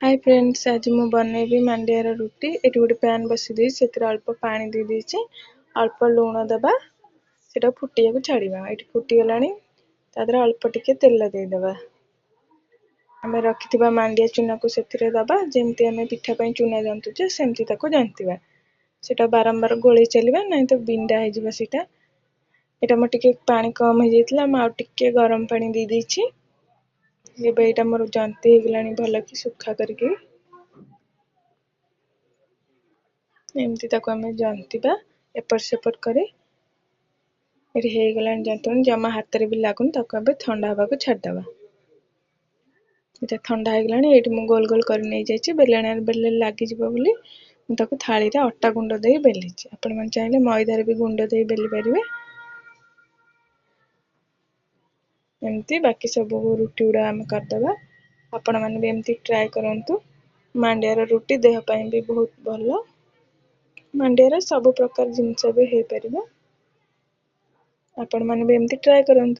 High friends, ଆଜି ମୁଁ ବନେଇବି ମାଣ୍ଡିଆର ରୁଟି। ଏଠି ଗୋଟେ ପ୍ୟାନ୍ ବସେଇ ଦେଇଛି, ସେଥିରେ ଅଳ୍ପ ପାଣି ଦେଇଦେଇଛି, ଅଳ୍ପ ଲୁଣ ଦେବା, ସେଟା ଫୁଟିବାକୁ ଛାଡ଼ିବା। ଏଠି ଫୁଟିଗଲାଣି, ତା ଦେହରେ ଅଳ୍ପ ଟିକେ ତେଲ ଦେଇଦେବା। ଆମେ ରଖିଥିବା ମାଣ୍ଡିଆ ଚୁନାକୁ ସେଥିରେ ଦେବା। ଯେମିତି ଆମେ ପିଠା ପାଇଁ ଚୁନା ଜନ୍ତୁଛେ, ସେମିତି ତାକୁ ଜନ୍ତିବା। ସେଇଟା ବାରମ୍ବାର ଗୋଳେଇ ଚାଲିବା, ନାହିଁ ତ ବିଣ୍ଡା ହେଇଯିବ ସେଇଟା। ଏଇଟା ମୋର ଟିକେ ପାଣି କମ୍ ହେଇଯାଇଥିଲା, ମୁଁ ଆଉ ଟିକେ ଗରମ ପାଣି ଦେଇଦେଇଛି। ଏବେ ଏଇଟା ମୋର ଜନ୍ତି ହେଇଗଲାଣି ଭଲକି ଶୁଖା କରିକି। ଏମିତି ତାକୁ ଆମେ ଜନ୍ତିବା ଏପଟ ସେପଟ କରି। ଏଠି ହେଇଗଲାଣି ଜନ୍ତୁଣି, ଜମା ହାତରେ ବି ଲାଗୁନି। ତାକୁ ଏବେ ଥଣ୍ଡା ହେବାକୁ ଛାଡ଼ିଦେବା। ଏଇଟା ଥଣ୍ଡା ହେଇଗଲାଣି। ଏଇଠି ମୁଁ ଗୋଲ ଗୋଲ କରି ନେଇଯାଇଛି। ବେଲଣାରେ ବେଲିଲେ ଲାଗିଯିବ ବୋଲି ମୁଁ ତାକୁ ଥାଳିରେ ଅଟା ଗୁଣ୍ଡ ଦେଇ ବେଲିଛି। ଆପଣମାନେ ଚାହିଁଲେ ମଇଦାରେ ବି ଗୁଣ୍ଡ ଦେଇ ବେଲି ପାରିବେ। ଏମିତି ବାକି ସବୁ ରୁଟି ଗୁଡ଼ା ଆମେ କରିଦେବା। ଆପଣମାନେ ବି ଏମିତି ଟ୍ରାଏ କରନ୍ତୁ। ମାଣ୍ଡିଆର ରୁଟି ଦେହ ପାଇଁ ବି ବହୁତ ଭଲ। ମାଣ୍ଡିଆରେ ସବୁ ପ୍ରକାର ଜିନିଷ ବି ହେଇପାରିବ। ଆପଣମାନେ ବି ଏମିତି ଟ୍ରାଏ କରନ୍ତୁ।